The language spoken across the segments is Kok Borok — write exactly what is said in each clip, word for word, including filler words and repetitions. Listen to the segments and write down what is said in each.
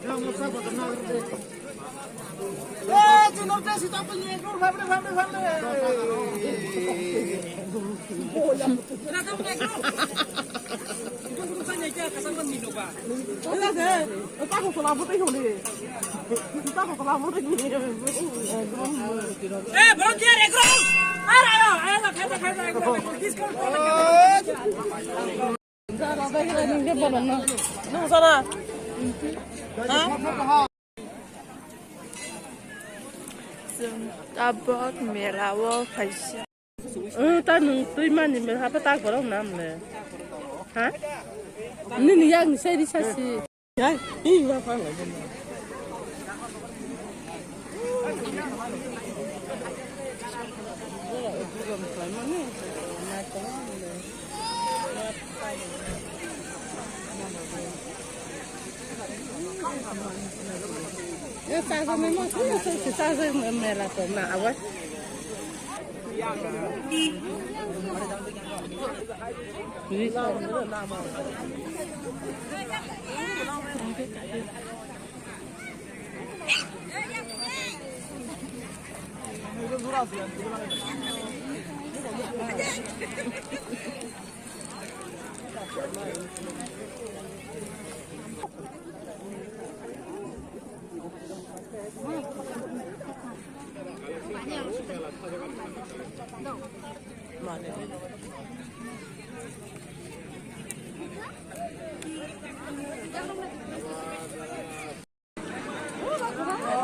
Eh, volunteer, egg roll! Ar ayo, ayo, khaja, khaja, egg roll, egg roll, discount, discount. Nung sana? Ha? Chwng tabok mela o phaisa. Wng ta nwng twi mani mela hapha tak borok nam le. Ha? Nini yak ni sai risa si.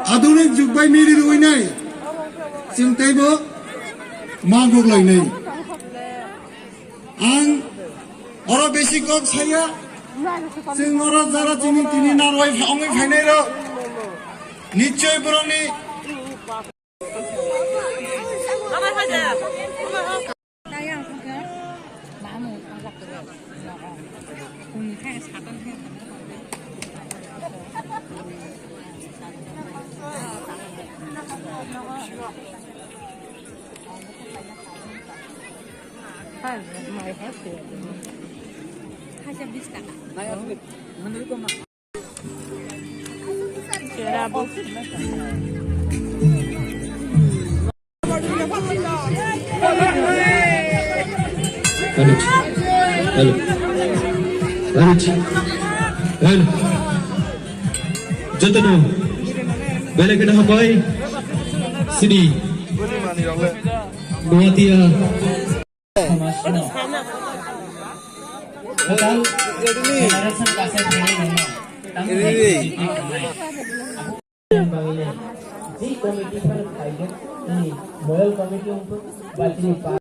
Adhunik jug bai miri rwinai chwng teibo ma guk lainai. Ang oro besi kok saya, chwng oro jara chini tini narwai ongwi phainai rok nichoi borokni Hello. Hello. Hello. Hello. Jotono belai kheno hambai. Sini. Guwahati. Samajno. Total generation kasa thani nangma. Tamo Bangile, je committee phano khaijak, ni moral committee wngkha, bachini pa.